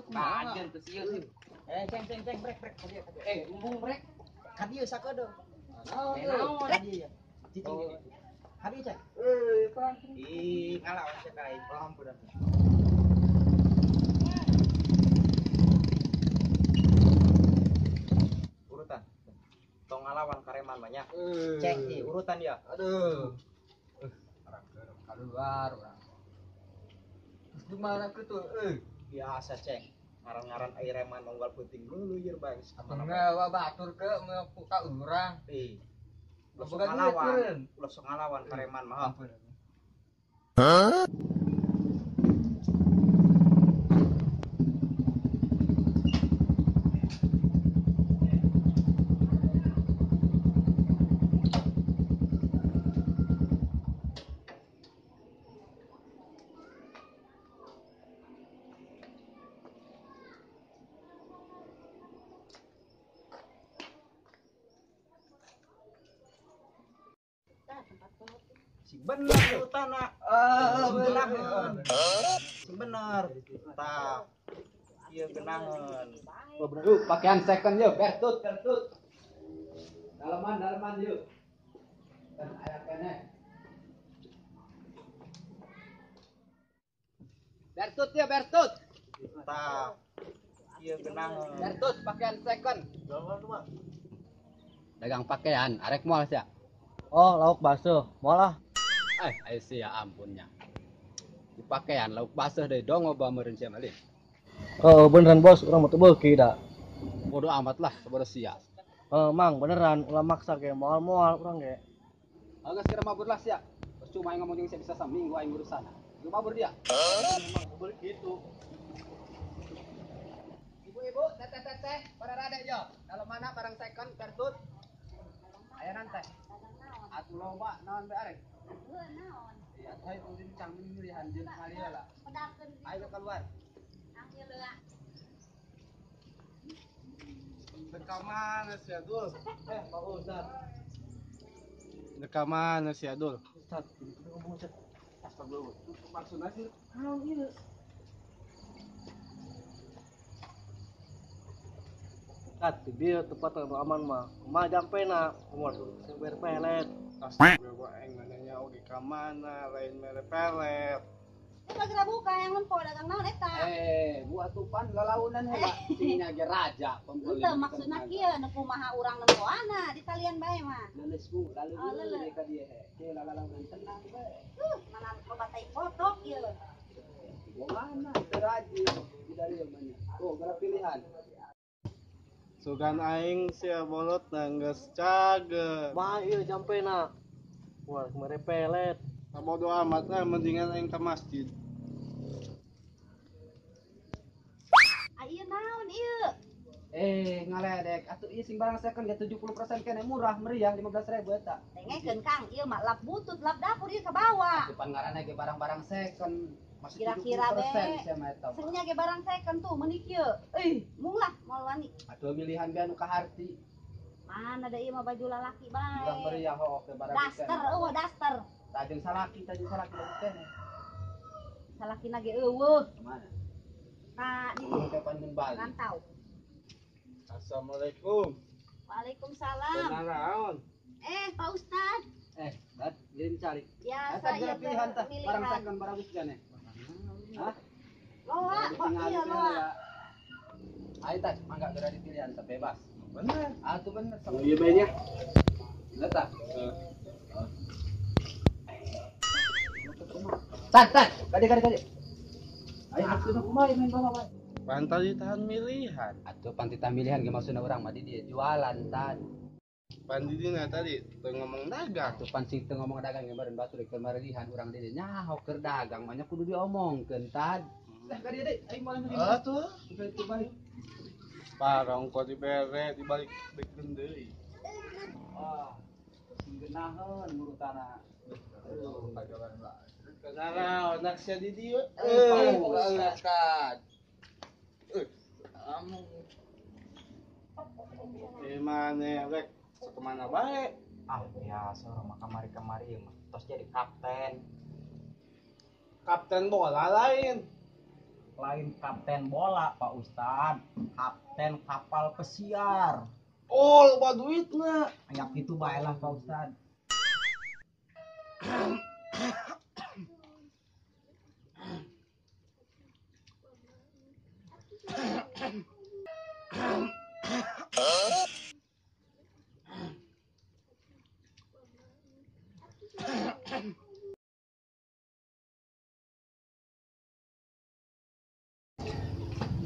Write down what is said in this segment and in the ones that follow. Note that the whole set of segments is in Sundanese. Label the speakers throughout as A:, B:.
A: Itu kumaha?
B: Kajen teu sieun sih. Eh, ceng ceng ceng brek brek ka dieu. Eh, embung brek. Ka dieu sakedeung. Naon? Ka dieu ya. Cicing dieu. Ka dieu ceng. Eh, perang. Ih, ngalawan sia ka aing. Pelan. Urutan. Tong ngalawan kareman banyak. Ceng ih, urutan dia.
A: Aduh. Orang keluar orang. Terus gimana gitu?
B: Biasa ceng. Ngaran-ngaran air reman unggal peuting dulu ieu bang.
A: Enggak, batur ke ka urang.
B: Ih. Ulah sok ngalawan, ulah sok ngalawan kareman mah.
A: Hah?
B: Si bener utana. Si bener. Tah. Ieu genaheun.
A: Oh, bro, pakaian second yuk, bertut, bertut. Daleman, daleman yuk. Dan aya keneh. Bertut ya, bertut.
B: Tah. Ieu genaheun.
A: Bertut pakaian second. Dagang pakaian, arek moal sia.
C: Oh, lauk basuh. Moal ah.
A: Eh, sia ampunnya. Di pakaian lauk basuh deui dong loba meureun sia malih.
C: Oh, beneran bos, urang mah teu beuki da.
A: Bodoh amat lah, sabodo sia.
C: Mang, beneran ulah maksa ge moal-moal urang ge.
A: Geus kira mabur lah sia. Percuma aing ngomong jeung sia bisa saminggu aing urusan. Lu mabur dia.
C: Mabur gitu.
A: Ibu-ibu, teteh-teteh, para rade yo. Kalau mana barang second bertut. Aya nanti. Atuh loba naon bae arek.
D: Heuh naon.
A: Iya, atuh hayu bincang milihan jeung kali heula. Ayo keluar.
D: Angge leula.
E: Deka mana si Adul?
C: Pak Ustad.
E: Deka mana si Adul?
C: Ustad, ngomong Ustad.
A: Astagfirullah. Maksudna sih
C: naon ieu? Ustad, di dieu tempat anu aman mah. Kumaha jampena? Kumaha sing bayar pelet.
E: Astagfirullah, aing nanya oge ka mana, lain mere pelet.
D: Eta geura buka yang nempo dagang naon eta?
A: Bu atuh pan lalaunan heula. Sing nya ge raja pembeli.
D: Henteu maksudna kieu nu kumaha urang nempoana di talian bae mah.
A: Leuleus bu, laleuleus ka dieu he. Kieu lalaunan tenang bae.
D: Mana loba tai foto ieu.
A: Mana teu rajin di dari mana. Oh, geura pilihan.
E: Sugan aing sia bolot geus cager.
C: Mah ieu jampena. Wah, mere pelet.
E: Bodo amat lah, mendingan aing ke masjid.
D: Ah, ieu naon ieu?
A: Ngaledek atuh ieu sing barang second ge 70% keneh murah meriah 15.000 eta.
D: Dengekeun Kang, ieu mah lap butut, lap dapur ieu ka bawah.
A: Atuh pan ngaranna ge barang-barang second. Masih
D: kira-kira
A: 70% sia mah eta.
D: Senya ge barang second tuh meuni kieu. Mung lah moal wani.
A: Atuh milihan be anu kaharti.
D: Mana da ieu mah baju lalaki bae.
A: Murah meriah hooh ke barang
D: daster, eueuh daster.
A: Tajeng salaki bagus keneh.
D: Salakina ge eueuh.
A: Mana?
D: Ka di
A: dieu.
D: Rantau.
E: Assalamualaikum.
D: Waalaikumsalam.
E: Naon?
D: Pak Ustad.
A: Bat ngirim cari.
D: Biasa
A: ieu pilihan tah, barang second bagus keneh. Hah?
D: Loa, kok iya loa.
A: Ayo tah, mangga geura dipilihan tah bebas.
E: Bener.
A: Atuh bener.
E: Ieu bae nya.
A: Bener tah. Tan, tan, kade kade kade. Ayo maksudna kumaha main bawa bae.
E: Pantal ditahan milihan.
A: Atuh pan titah milihan ge maksudna urang mah di dieu jualan tan.
E: Pan di dina tadi teu ngomong dagang.
A: Atuh pan sing teu ngomong dagang ge meureun batur keur marilihan urang di dieu nyaho keur dagang mah nya kudu diomongkeun tan. Lah ka dieu deui aing moal meuli.
E: Atuh,
A: itu balik.
E: Parong kok dibere dibalik bekeun deui.
A: Ah, sing geunaheun ngurutana.
E: Aduh, kenal anak sia di dieu.
A: Ustad.
E: Kamu. Mana rek kemana bae?
B: Ah, biasa urang mah kamari-kamari mah tos jadi kapten.
E: Kapten bola lain.
B: Lain kapten bola Pak Ustad, kapten kapal pesiar.
E: Oh, loba duitna.
B: Aya kitu bae lah Pak Ustad.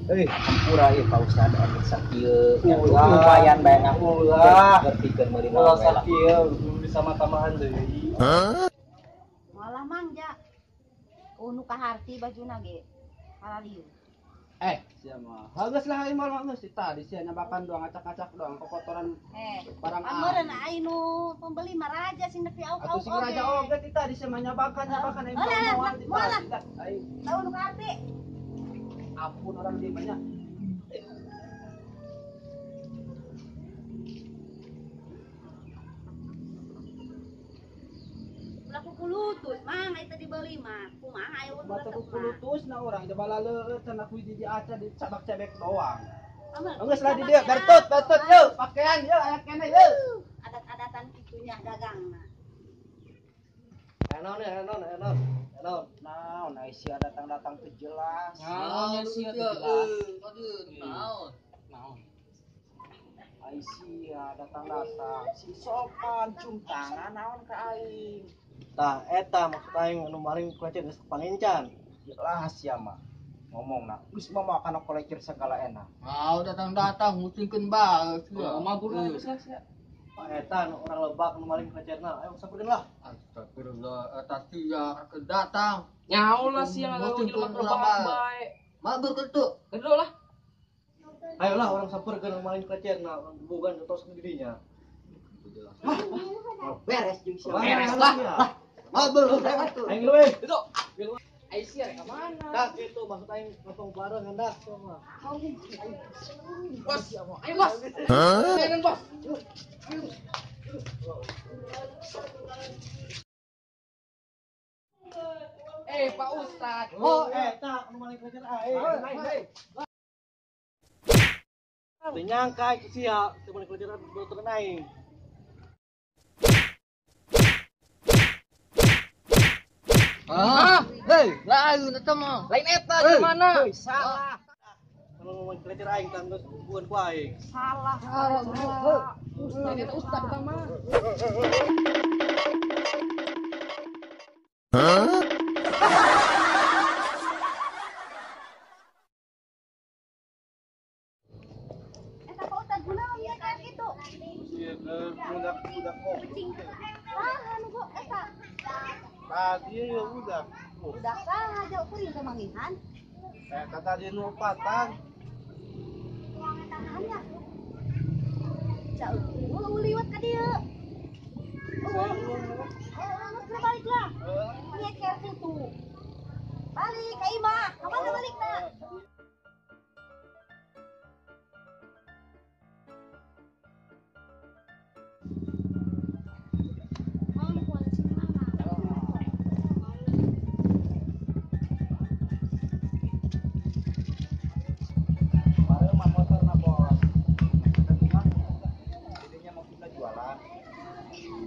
B: Hampura ieu Pak Ustad anu sakieu lumayan bae nah.
C: Ulah.
B: Ngertikeun meuli
C: Ulah sakieu bisa mah tambahan deui.
D: Moal mangja. Unu kaharti bajuna ge. Halalieu.
A: Sia mah. Geus lah aing mah geus tadi sia nyabakan doang ngacak-ngacak doang kokotoran barang ah.
D: Meureun aing nu pembeli mah raja sing nepi auk-auk
A: Atuh sing raja oge ti tadi sia mah nyabakan nyabakan aing moal ti tadi. Aing
D: tahu nu kaharti.
A: Ampun orang di banyak.
D: Ulah kukulutus mang eta dibeli mah. Kumaha aya
A: batu kukulutus na urang coba laleueut cenah ku hiji aca dicabak-cebek doang. Geus lah di dieu, bertut, bertut yeuh, pakaian yeuh aya keneh yeuh.
D: Adat-adatan kitunya dagangna.
C: Naon naon naon naon.
B: Naon ai sia datang-datang teu jelas.
F: Naon sia teu jelas. Naon? Naon?
B: Ai sia datang-datang si sopan cium tangan naon ka aing.
C: Tah eta maksud aing anu maling kolecer geus pangincan.
B: Jelas sia mah. Ngomongna geus mah kana kolecer segala enak.
F: Mau datang-datang ngutingkeun bae sia. Mabur lah geus lah sia.
C: Pak eta nu urang lebak nu maling kolecerna. Ayo sampeurkeun lah.
F: Astagfirullah eta sia datang. Nyaho lah sia ngaganggu jelema rebahan bae. Mabur kitu. Gedo lah.
C: Ayolah orang sampeurkeun nu maling kolecerna, bukan tos ke dirinya.
B: Beres jeung sia.
F: Beres lah.
A: Mabur atuh.
C: Aing lu eh.
F: Itu. Ai sia rek ka mana?
C: Dah kitu maksud aing ngomong bareng ngendak sia mah.
F: Bos, ayo bos. Hah? Bos. Pak Ustad.
C: Oh, eta anu maling kolecer aing. Teu nyangka sia teu maling kolecer beuteun aing.
F: Ah, hei, lain eta mah. Lain eta di mana?
B: Heuy, salah.
C: Kalau maling kolecer aing tah geus bukan ku aing.
B: Salah.
F: Ustad eta ustad eta mah.
D: Eta Pak Ustad kunaon ieu ka kitu?
E: Ieu budak-budak goblok.
D: Saha nu go eta?
E: Tadi ya budak.
D: Budak saha jauh kuring teh mangihan?
E: Eta tadi nu opatan.
D: Tangannya. Jauh liwat ka dieu. Oh, balik lah. Nyeker situ. Balik ka imah. Ka mana balik na?
B: Bareng mah motorna bos. Jadinya maksudna jualan.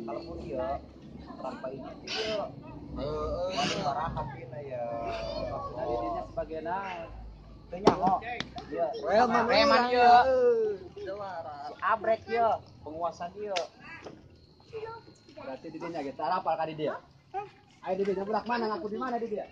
B: Kalau ieu tanpa ini ieu. Heeh, baraha pina ya.
A: Maksudna didinya sebagai naon?
B: Teu nyaho. Ieu.
F: Preman ieu.
B: Si Abrek ieu, penguasa ieu.
A: Berarti didinya ge tarapal ka di dieu. Ayo didinya budak mana ngaku di mana di dia?